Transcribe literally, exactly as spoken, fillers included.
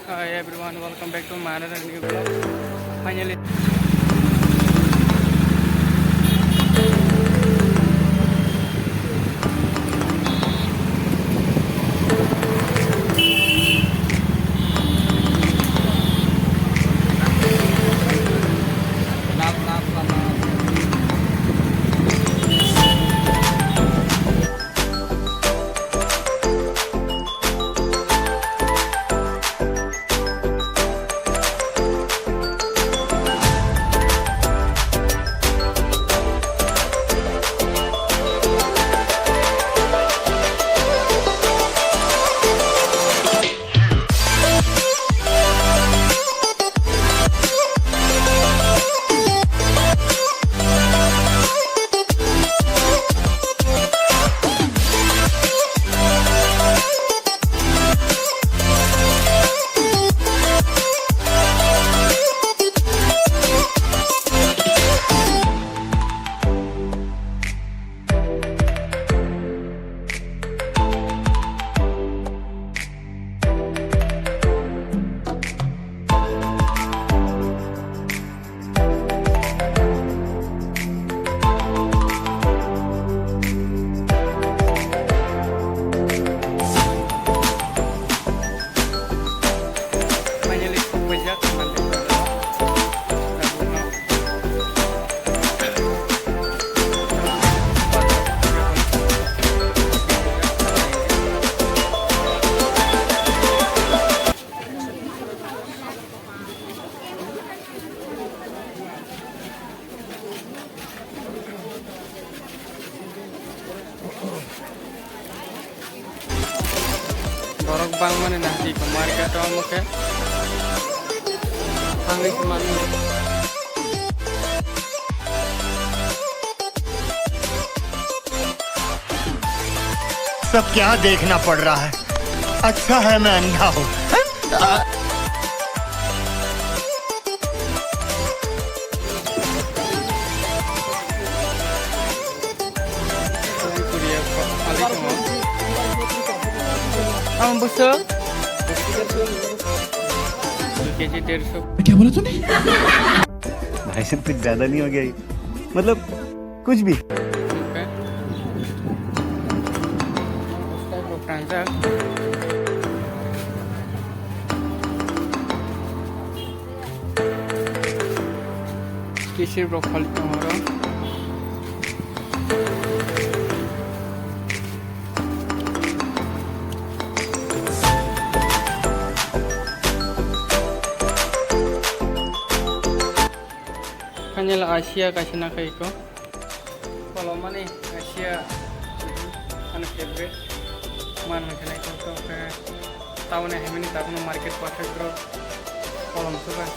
Hi everyone, welcome back to my another new vlog. Finally, Borok bangmani nahdi ko market o omo khe thangwi se manwi. सब क्या देखना पड़ रहा है? अच्छा है मैं अंधा हूँ। Ang buso. Dui kg dersho. क्या बोला तूने? भाई साहब, कुछ ज्यादा नहीं हो गया ये? मतलब, कुछ भी। Kisir rok phal tongo oro. Final Asia kaisa nakhai ko. Kolomani Asia ani favorite. Man mangkha naikol khe. Town hai mani tabuno market pathak rok kolom suka.